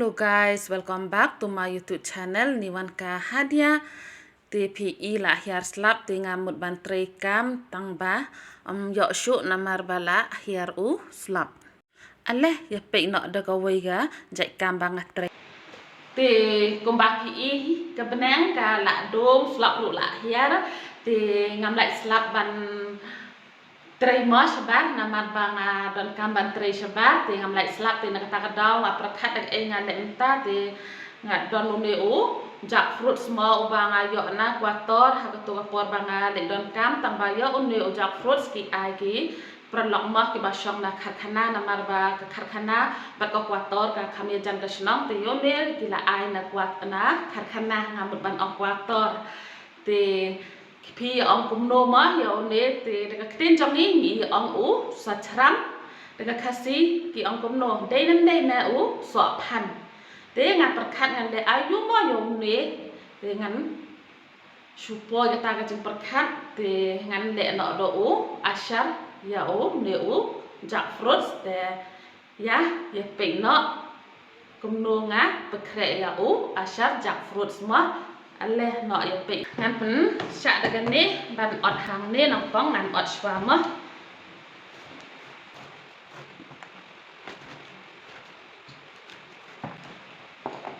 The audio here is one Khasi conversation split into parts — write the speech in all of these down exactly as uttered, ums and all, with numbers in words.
Hello guys, welcome back to my YouTube channel, Niwanka Hadia. Te phi i la hiar slap, te nga mut ban trei kam tang ba ym ïoh shuh namar ba la hiar u slap. Ale, ïa peit noh da kawei ka jait kam ba nga trei. Te kumba phi i, ka bneng ka la dum, slap ruh la hiar. Te ngam lah slap ban trei mo shabar, namar ba nga donkam ban trei shabar. Te ngam lah slap, te na kata ka daw nga pyrkhat da kaei nga leh mynta. Te nga don une u jackfruit mo uba nga ïoh na quarter ha kato ka por ba nga leit donkam, tang ba ïa une u jackfruit ki ai ki paralok mo kiba shong na karkhana, namar ba ka karkhana bad ka quarter ka kham ïajan ka shnong. Te ïa une ki la ai na quart-, na karkhana, nga mut ban ong quarter. Te phi ong kumno mo ïa une? Te da ka ktien jong ngi ngi ong u sohchram, da ka Khasi ki ong kumno? Dei ne ym dei ne u sohphan? Te nga pyrkhat ngan leh aïu mo ïa une? Te ngan shu poi kata ka jingpyrkhat, te ngan leh noh da u ashar ïa une u jackfruit. Te ïa, ïa peit noh kumno nga pynkhreh ïa u ashar jackfruit mo. Ale, noh ïa peit. Ngan pynshah da kane ban ot hangne, nangpong ngan ot shuwa mo.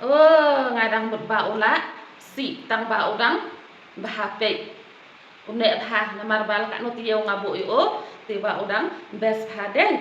Oh, nga dang mut ba u la sih, tang ba u dang bha. Peit, u neh bha, namar ba la katno taïew nga buh ïa u, te ba u dang best bha dei.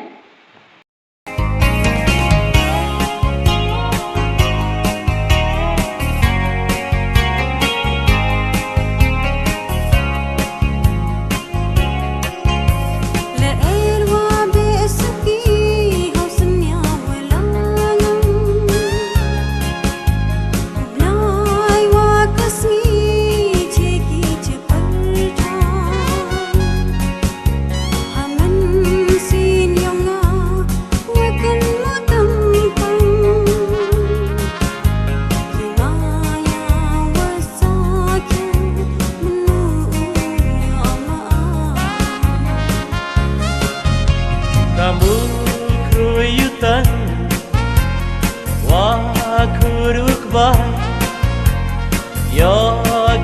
Ka mut khrui u tan, wa khur u kbai, ïa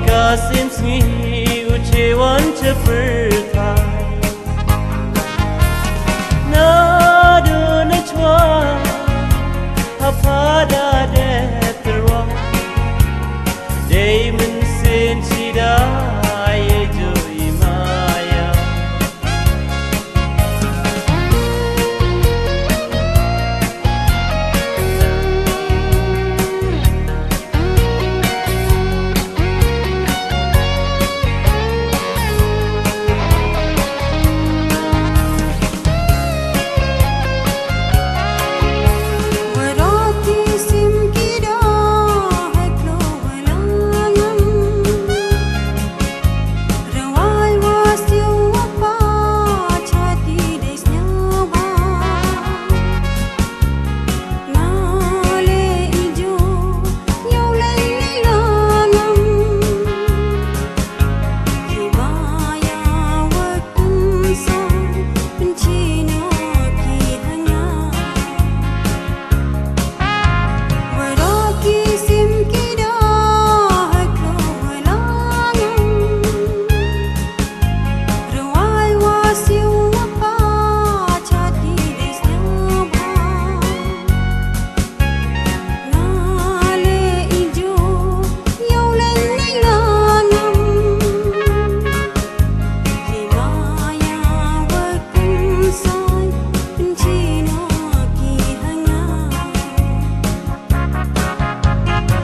ka sim sngi u che wan che pyrthai. Naduh na chwa ha phada dep tyrwa, dei mynsiem sida ïa joi maya.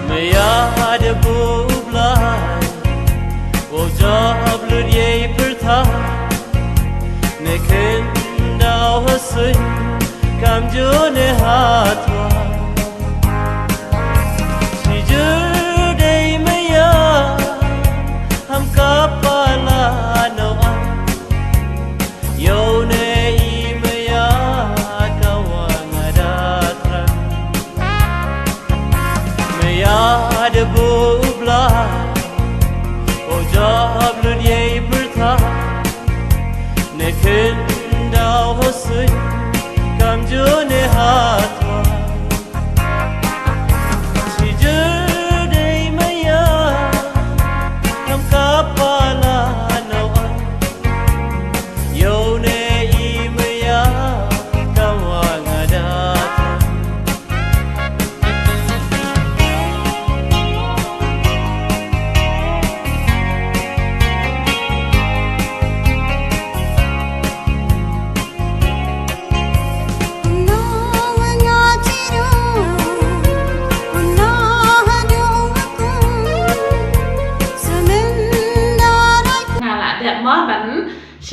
Me ïa da buh u Blai, u jop lut ïa i pyrthei, ne khyndaw ha suiñ, kam ju ne ha twa. Shi jur dei me ïa, ham ka pala no an. Ïa une i me ïa ka wa nga da thrang. Me ïa da buh u Blai, u jop lut ïa i pyrthei, ne khyndaw ha suiñ, kam ju ne ha twa.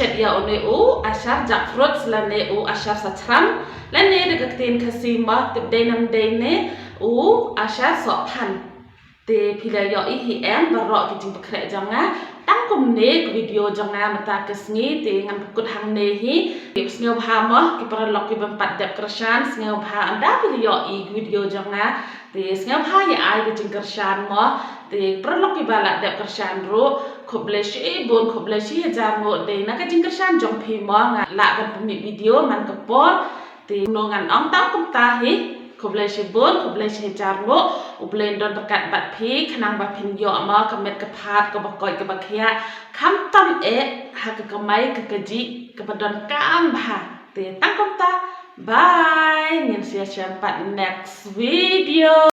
Shet ïa une u ashar jackfruit lane u ashar sachram, lane da ka ktien Khasi ma tip dei nam dei ne u ashar sohphan. Te phi la ïohi hi em baroh ki jingpynkhreh jong nga. Tang kumne ka video jong nga mynta ka sngi te ngan pynkut hangne hi. Sngewbha mo ki paralok ki bym pat dep kyrshan, sngewbha ynda phi la ïohi ka video jong nga te sngewbha ïa ai ka jingkyrshan mo. Te paralok kiba la dep kyrshan ruh, khublei shibun, khublei shi hajar nguh dei na ka jingkyrshan jong phi mo. Nga lah ban pynmih video man ka por. Te kumno ngan ong tang kumta hi. Khublei shibun, khublei shi hajar nguh. U Blei un don ryngkat bad phi khnang ba phin ïoh mo ka met ka phad kaba koit kaba khiah, khamtam eh ha ka kamai ka kajih kaba donkam bha. Te tang kumta. Bye, ngin sa ïashem pat next video.